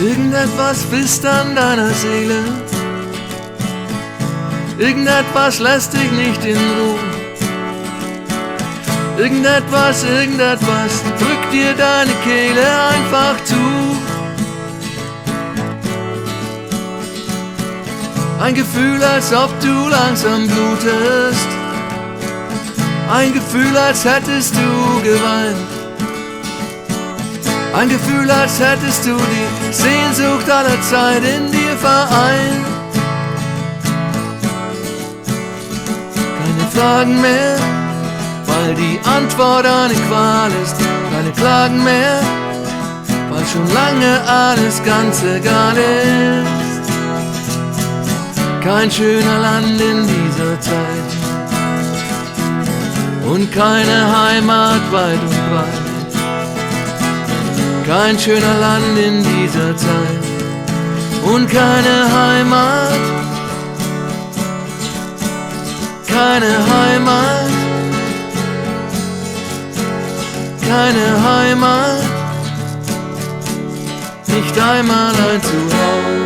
Irgendetwas frisst an deiner Seele, irgendetwas lässt dich nicht in Ruhe. Irgendetwas, irgendetwas drückt dir deine Kehle einfach zu. Ein Gefühl, als ob du langsam blutest, ein Gefühl, als hättest du geweint. Ein Gefühl, als hättest du die Sehnsucht aller Zeit in dir vereint. Keine Fragen mehr, weil die Antwort eine Qual ist. Keine Klagen mehr, weil schon lange alles ganz egal ist. Kein schöner Land in dieser Zeit und keine Heimat weit und breit. Kein schöner Land in dieser Zeit und keine Heimat, keine Heimat, keine Heimat, nicht einmal ein Zuhause.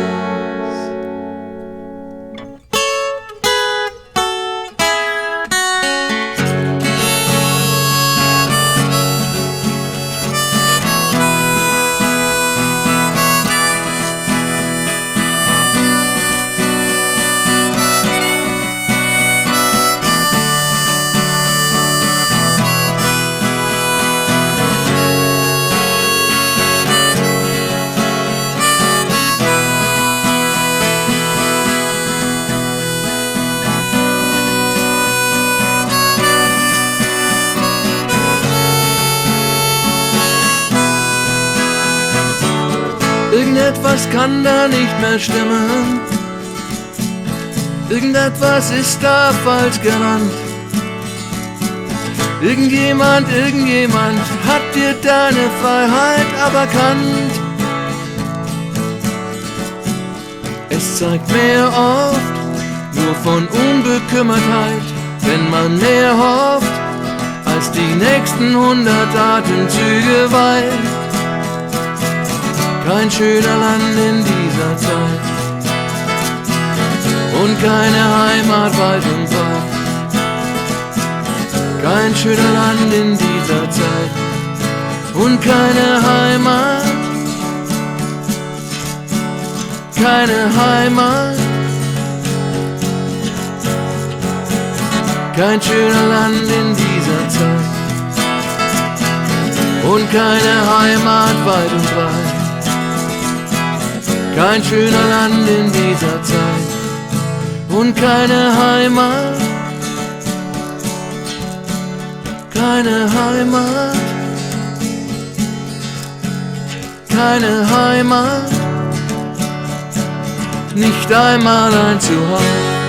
Irgendetwas kann da nicht mehr stimmen, irgendetwas ist da falsch gerannt. Irgendjemand, irgendjemand hat dir deine Freiheit aberkannt. Es zeigt mehr oft nur von Unbekümmertheit, wenn man mehr hofft, als die nächsten 100 Atemzüge weit. Kein schöner Land in dieser Zeit und keine Heimat weit und breit. Kein schöner Land in dieser Zeit und keine Heimat, keine Heimat, kein schöner Land in dieser Zeit und keine Heimat weit und breit. Kein schöner Land in dieser Zeit und keine Heimat, keine Heimat, keine Heimat, nicht einmal ein Zuhause.